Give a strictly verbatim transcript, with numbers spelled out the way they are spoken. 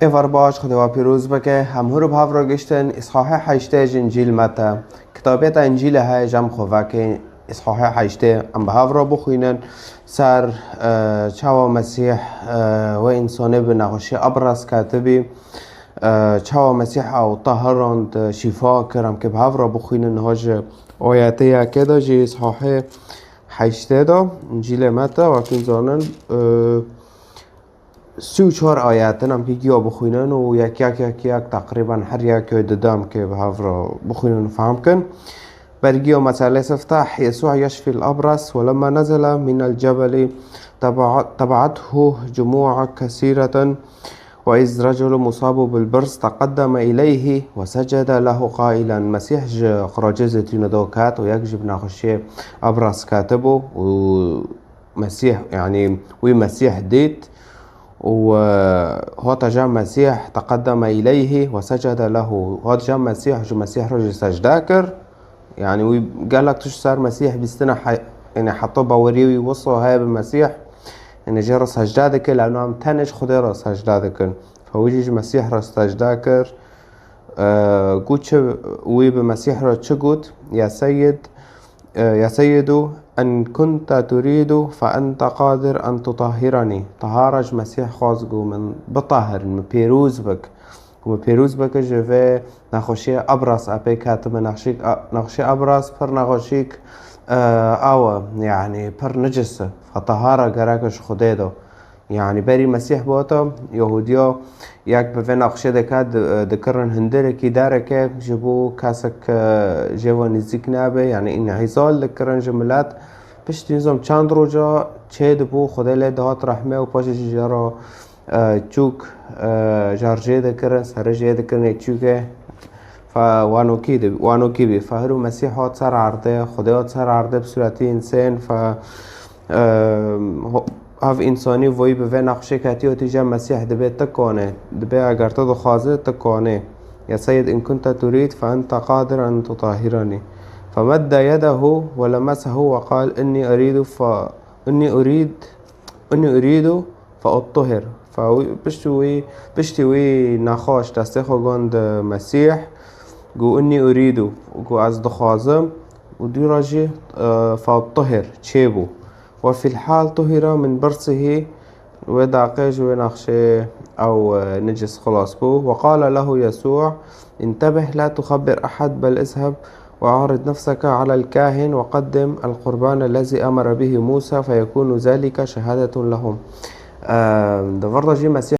Êvar baş, Xwedê we pîroz bike. Em hûr bi hev re giştin, îshahê heştê ji Încîl Mete. Kitabê te Încîlê heye, ji em xwe vekê îshahê heştê em bi hev re bixwînin. Ser, e, çawa Mesîh, e, wê însanê bi nexweşî ebras ketibî, e, çawa Mesîh ew tahirand, e, şîfa kir, em kê bi hev re bixwînin. Niha ji ayetê yekê de jî îshahê heştê de Încîlê Mete, wekî zanin, e, sî û çar ayet in, em kê giya bixwînin û yek yek, yek yek, teqrîben her yek wê dide em kê bi hev re bixwînin û fehm kin. Bergiya meselê siftah, يسوع يشفي الأبرص، ولما نزل من الجبل تبع-، تبعته جموع كثيرة، وإذ رجل مصاب بالبرص تقدم إليه وسجد له قائلا. Mesîh ji qiracê zeytûnê de ket û yek ji bi nexweşiyê ebras ketibû û Mesîh, yanî wî Mesîh dît û, e, hate cem Mesîh, teqeddeme îleyhî ve secede lehu. Hat cem Mesîh, ji Mesîh re jî secde kir. Yanî wî gelek tişt ser Mesîh bîstine he-, yanî heta baweriyê wî wisa heye bi Mesîh. Yanî jê re secde dike, lewna em tenê ji Xwedê re secde dikin. Fe wî jî ji Mesîh re secde kir. E, got çi, wî bi Mesîh re çi got? Ya Seyyid, e, ya Seyyidu, en kunte turidu fe ente qadir en tutahhirani. Tahara ji Mesîh xwest, got min bitahir, min pêroz bik. Got min pêroz bik ji vê nexweşiyê ebras, e, pê ketime. Nexşîk, e, nexweşiyê ebras pir nexweşîk, e, aw e, yanî pir nicis e. Fe tahara gerek e ji Xwedê de. Yanî berî Mesîh bihata Yahûdiya yek bi vê nexşê dike, di-, dikirin hundirekî dereke ji bo kesek, e, jê ve nêzîk nebe, yanî înhîzal dikirin ji milet. Piştî nizam çend roja çêdibû, Xwedê lê dihat rehmê û paşê jî jê re, e, çûk, e, jar jê dikirin, serê jê dikirin ê çûkê. Fe wanokî di-, wanokî bî. Fe hiro Mesîh hat ser erdê, Xwedê hat ser erdê bi sûretî însen, fe, e, ho-, hev însanî voyî bi vê nexşê ketî, hatî cem Mesîh, dibê tu kanê, dibê eger tu dixwazî, tu kanê. Ya Seyyid, in kunte turid, fe ente qadir en tutahhirani. Fe medde yedehu ve lemesehu ve qal, inni uridu fe, inni urid, inni uridu fe uttuhir. Fe wî, piştî wî, piştî wî nexweş destê xwe gond Mesîh, got, inni uridu, got, ez dixwazim, û dû re jî, e, fe uttuhir, çêbû. Ve fîl hal tuhira min birsihî, wê daqê ji wê nexşê ew, e, nicis xilas bû. Ve qale lehu Yesû, intebih la tuxebbir ehad bel izheb وأعرض نفسك على الكاهن وقدم القربان الذي أمر به موسى فيكون ذلك شهادة لهم. Ehm, di vir de jî Mesîh